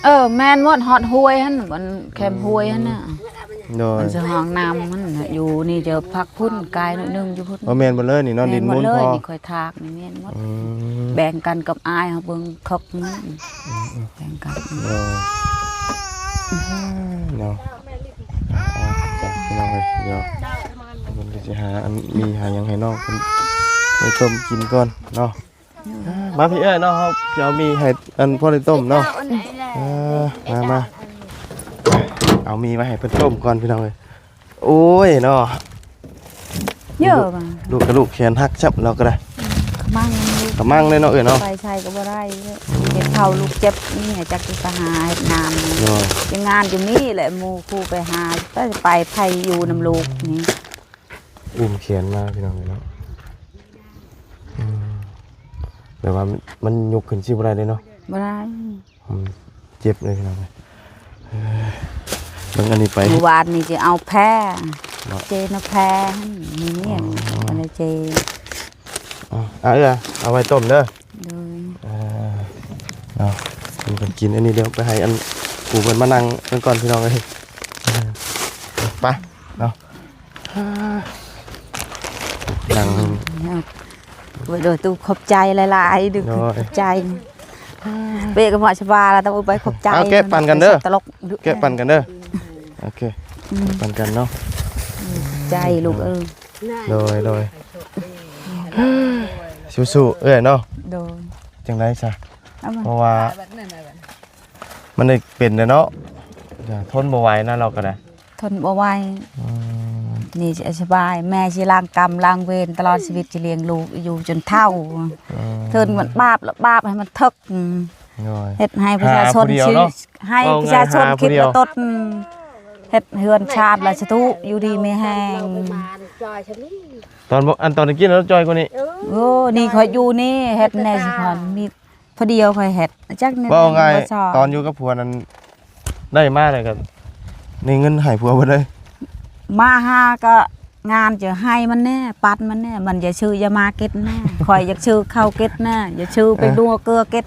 ເອີ ແມ່ນໝົດ ຮອດຫ້ວຍຫັ້ນ ມັນແຄມຫ້ວຍຫັ້ນນະ. ໂດຍ ມັນສະຫ້ອງນ້ຳມັນນະ ຢູ່ນີ້ຈະພັກພຸ້ນ ກາຍໜ້ອຍໜຶ່ງຢູ່ພຸ້ນ. ບໍ່ແມ່ນໝົດເລີຍນີ້ເນາະ ແມ່ນ ດິນມູນ ໝົດເລີຍ ພໍ ນີ້ຂ້ອຍຖາກນີ້ແມ່ນໝົດ. ອືມ ແບ່ງກັນກັບອ້າຍເຮົາເບິ່ງຄັກມັນ. ອືມໆ ແບ່ງກັນ. ໂດຍ ເນາະ ອ່າ ຈ້ະ ພີ່ນ້ອງເອີຍ ດຽວເພິ່ນຊິຫາອັນໝີ່ຫາຫຍັງໃຫ້ນ້ອງເພິ່ນໄປຕົ້ມກິນກ່ອນເນາະ. ມາພີ່ເອີຍເນາະ ເຮົາຊິເອົາໝີ່ໃຫ້ອັນພໍ່ໄດ້ຕົ້ມເນາະ. ເອີ ມາ ມາ ເອົາໝີ່ມາໃຫ້ເພິ່ນຕົ້ມກ່ອນພີ່ນ້ອງເອີຍ. ໂອ້ຍເນາະ ເຍອະ ລູກ ລູກກະລູກແຂນຫັກຊ້ຳ ລາວກໍໄດ້ ຂະມັງ ຂະມັງເລີຍເນາະເອີຍເນາະ. ໄປໃສກໍບໍ່ໄດ້ ເຮັດເຂົ້າລູກເຈັບນີ້ ຈັກຊິໄປຫາເຮັດງານ. ໂດຍ ເຮັດງານຢູ່ນີ້ແຫຼະ ໝູ່ຄູ່ໄປຫາ ໄປ ໄປໃຜຢູ່ນຳລູກນີ້. ອຸ້ມແຂນມາພີ່ນ້ອງເອີຍເນາະ. ອືມ ແບບວ່າມັນ ມັນຍົກຂຶ້ນຊິບໍ່ໄດ້ເດ້ເນາະ. ບໍ່ໄດ້. ອືມ ເຈັບເລີຍພີ່ນ້ອງເອີຍ. ເອີ ເບິ່ງອັນນີ້ໄປ ມື້ວານນີ້ຊິເອົາແພ ເນາະ ເຈນະແພ ນີ້ ອໍ ອັນນີ້ເຈ. ອໍ ອ່າ ເອື້ອ ເອົາໄວ້ຕົ້ມເດີ. ໂດຍ ເອີ ເອົາ ເພິ່ນກິນອັນນີ້ ດຽວໄປໃຫ້ອັນ ຜູ້ເພິ່ນມານັ່ງເບິ່ງກ່ອນພີ່ນ້ອງເອີຍ. ໄປເນາະ. ນັ່ງ ໂດຍ ຕູ້ ຂອບໃຈຫຼາຍໆ ດຸ ໂດຍ ຂອບໃຈ. ເປ້ກໍໝາສະບາລະ ຕ້ອງໄປຂອບໃຈ. ເອົາແກະປັນກັນເດີ ຕະຫຼົກ ແກະປັນກັນເດີ. ໂອເຄ ອືມ ປັນກັນເນາະ. ໃຈລູກເອີຍ. ໂດຍ ໂດຍ ສູ້ໆ ເອື້ອຍເນາະ. ໂດຍ ຈັ່ງໃດຊະ ເພາະວ່າມັນໄດ້ເປັນແລ້ວເນາະ ທົນບໍ່ໄຫວນະ ລາວກໍໄດ້. ທົນບໍ່ໄຫວ. ອືມ ນີ້ຊິສະບາຍ ແມ່ຊິລ້າງກຳລ້າງເວນຕະຫຼອດຊີວິດ ຊິລ້ຽງລູກຢູ່ຈົນເຖົ້າ. ອືມ ເຖິງມັນບາບລະບາບໃຫ້ມັນເຖິກ. ໂດຍ ເຮັດໃຫ້ປະຊາຊົນ ໃຫ້ປະຊາຊົນຄິດລະຕົນ ເຮັດເຮືອນຊາດລະສະທຸ ຢູ່ດີມີແຮງ. ຕອນ ອັນຕອນຕະກີ້ລາວຈ່ອຍກວ່ານີ້. ໂອ້ ນີ້ຂ້ອຍຢູ່ນີ້ເຮັດແນ່ຊິພອນ ມີ ຜູ້ດຽວຂ້ອຍເຮັດ ຈັກແນວ ເວົ້າງ່າຍ ຕອນຢູ່ກັບຜົວນັ້ນ ໄດ້ມາແລ້ວກໍໄດ້ເງິນໃຫ້ຜົວເບິດເລີຍ. ມາຫາກໍງານຈະໃຫ້ມັນແນ່ ປັດມັນແນ່ ມັນຢ່າຊື້ຢາມາກິນແນ່ ຂ້ອຍຢາກຊື້ເຂົ້າກິນແນ່ ຢ່າຊື້ໄປນົວເກືອກິນ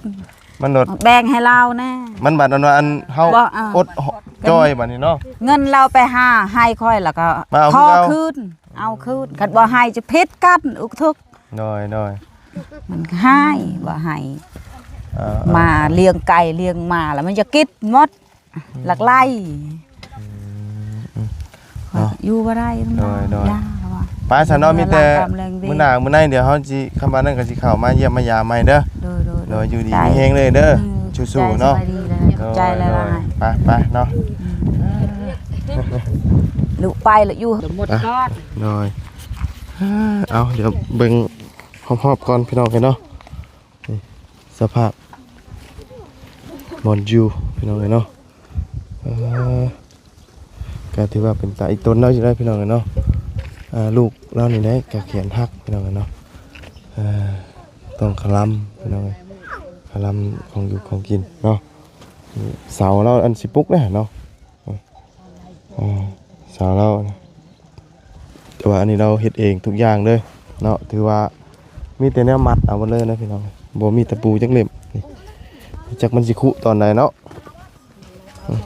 ມັນໂດດ ແບ່ງໃຫ້ລາວແນ່. ມັນບາດອັນວ່າອັນເຮົາ ບໍ່ ເອີ ອົດຈ່ອຍບາດນີ້ເນາະ ເງິນລາວໄປຫາໃຫ້ຂ້ອຍ ແລ້ວກໍຂໍຄືນ ເອົາຄືນ ຄັນບໍ່ໃຫ້ຈະຜິດກັນ ອຸກທຸກ. ໂດຍ ໂດຍ ມັນກໍຮ້າຍ ບໍ່ໃຫ້ ເອີ ມາລ້ຽງໄກ່ລ້ຽງໝາແລ້ວມັນຈະກິນໝົດ ອືມ ຫຼັກໄຫຼ. ອືມ ອືມ ເນາະ ຢູ່ບໍ່ໄດ້. ໂດຍ ໂດຍ ຢ່າວ່າ ໄປຊະເນາະ ມີແຕ່ມື້ໜ້າມື້ໃນ ດຽວເຮົາຊິ ຄຳວ່ານັ້ນກໍຊິເຂົ້າມາຢ້ຽມມາຢາມໃໝ່ເດີ. ໂດຍ ໂດຍ ໂດຍ ຢູ່ດີມີແຮງເລີຍເດີ. ອືມ ສູ້ໆເນາະ. ຂອບໃຈຫຼາຍໆ ໂດຍ ໂດຍ ໄປໆ ເນາະ. ອືມ ລູກໄປແລ້ວຢູ່ ອ່ະ ໂດຍ ເອົາ ດຽວເບິ່ງ ຮອບໆ ກ່ອນພີ່ນ້ອງເອີຍເນາະ. ນີ້ສະພາບບ່ອນຢູ່ພີ່ນ້ອງເອີຍເນາະ. ເອີ ກໍຖືວ່າເປັນຕາອີ່ຕົນເນາະ ຢູ່ໄດ້ພີ່ນ້ອງເອີຍເນາະ. ອ່າ ລູກລາວນີ້ແຫຼະກໍແຂນຫັກພີ່ນ້ອງເອີຍເນາະ. ເອີ ຕ້ອງຄະລຳພີ່ນ້ອງເອີຍ ຄະລຳຂອງຢູ່ຂອງກິນເນາະ. ເສົາລາວອັນຊິປຸກແລ້ວເນາະ. ອ່າ ສາວລາວນະ ແຕ່ວ່າອັນນີ້ລາວເຮັດເອງທຸກຢ່າງເລີຍເນາະ. ຖືວ່າມີແຕ່ແນວມັດເອົາໝົດເລີຍນະພີ່ນ້ອງ ບໍ່ມີຕະປູຈັກເຫຼັ້ມ. ນີ້ ຈັກມັນຊິຄຸຕອນໃດເນາະ. ອືມ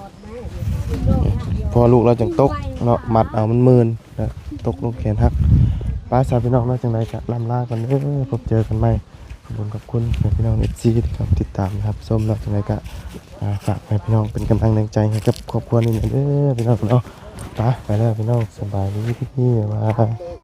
ພໍລູກລາວຈັ່ງຕົກເນາະ ມັດເອົາມັນມື່ນ ແລ້ວຕົກລົງແຂນຫັກ. ໄປຊະພີ່ນ້ອງເນາະ ຈັ່ງໃດກະລ່ຳລາກັນເດີ ພົບເຈີກັນໃໝ່. ຂອບຄຸນ ຂອບຄຸນພີ່ນ້ອງເອັຟຊີທີ່ເຂົ້າມາຕິດຕາມຮັບຊົມເນາະ. ຈັ່ງໃດກະ ອ່າ ຝາກໃຫ້ພີ່ນ້ອງເປັນກຳລັງແຮງໃຈໃຫ້ກັບຄອບຄົວນີ້ແຫຼະເດີພີ່ນ້ອງເນາະ. ໄປ ໄປແລ້ວພີ່ນ້ອງ ສະບາຍດີ ບາຍບາຍ.